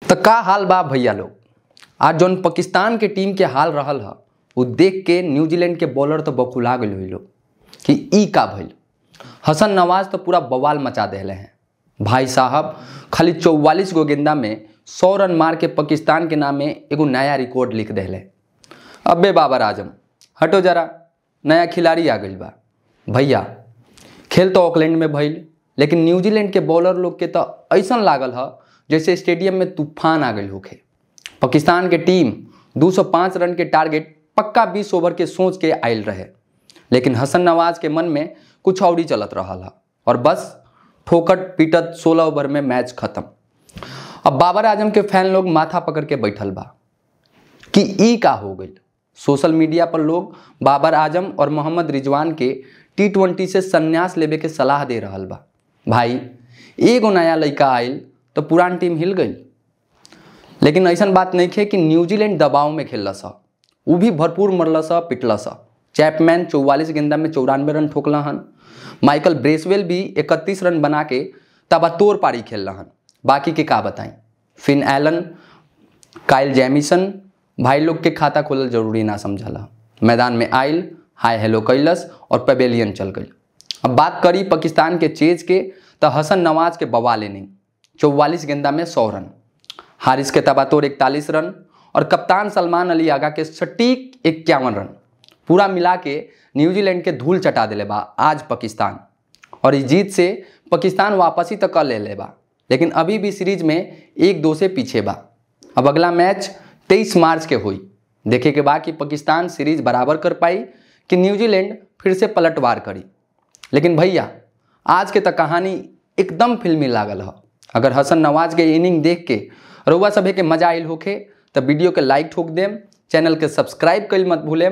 तो का हाल बा भैया लोग। आज जौन पाकिस्तान के टीम के हाल रहल ह उ देख के न्यूजीलैंड के बॉलर तो बौखुला गए हुई लोग कि ई का भइल। हसन नवाज तो पूरा बवाल मचा देले हैं भाई साहब। खाली 44 गो गेंदा में 100 रन मार के पाकिस्तान के नाम में एगो नया रिकॉर्ड लिख देले। अबे बाबर आजम हटो जरा, नया खिलाड़ी आ गई बा भैया। खेल तो ऑकलैंड में भइल, लेकिन न्यूजीलैंड के बॉलर लोग के तो ऐसा लागल ह जैसे स्टेडियम में तूफान आ गई होखे। पाकिस्तान के टीम 205 रन के टारगेट पक्का 20 ओवर के सोच के आयल रहे, लेकिन हसन नवाज के मन में कुछ और ही चलत रहा है और बस ठोकट पीटत 16 ओवर में मैच खत्म। अब बाबर आजम के फैन लोग माथा पकड़ के बैठल बा कि ई का हो गई। सोशल मीडिया पर लोग बाबर आजम और मोहम्मद रिजवान के T20 से संन्यास लेवे के सलाह दे रहा बा। भाई एगो नया लड़का आयल तो पुरान टीम हिल गई, लेकिन ऐसा बात नहीं है कि न्यूजीलैंड दबाव में खेलस, उ भी भरपूर मरलस पिटलस। चैपमैन 44 गेंदा में 94 रन ठोकला हन, माइकल ब्रेसवेल भी 31 रन बना के तबातोड़ पारी खेल हन। बाकी के का बताएं, फिन एलन, काइल जैमिसन भाई लोग के खाता खोलल जरूरी ना समझला। मैदान में आयल, हाय हेलो कैलस और पवेलियन चल गई। अब बात करी पाकिस्तान के चेज के तो हसन नवाज के बवाल इनिंग 44 गेंदा में 100 रन, हारिस के तबातोड़ 41 रन और कप्तान सलमान अली आगा के सटीक 51 रन, पूरा मिला के न्यूजीलैंड के धूल चटा दिले बा आज पाकिस्तान। और इस जीत से पाकिस्तान वापसी तक कर ले बा, लेकिन अभी भी सीरीज में 1-2 से पीछे बा। अब अगला मैच 23 मार्च के हुई, देखे के बाद कि पाकिस्तान सीरीज बराबर कर पाई कि न्यूजीलैंड फिर से पलटवार करी। लेकिन भैया आज के तो कहानी एकदम फिल्मी लागल है। अगर हसन नवाज के इनिंग देख के रउआ सभे के मजा आयल होखे तो वीडियो के लाइक ठोक देम, चैनल के सब्सक्राइब कइल मत भूलेम।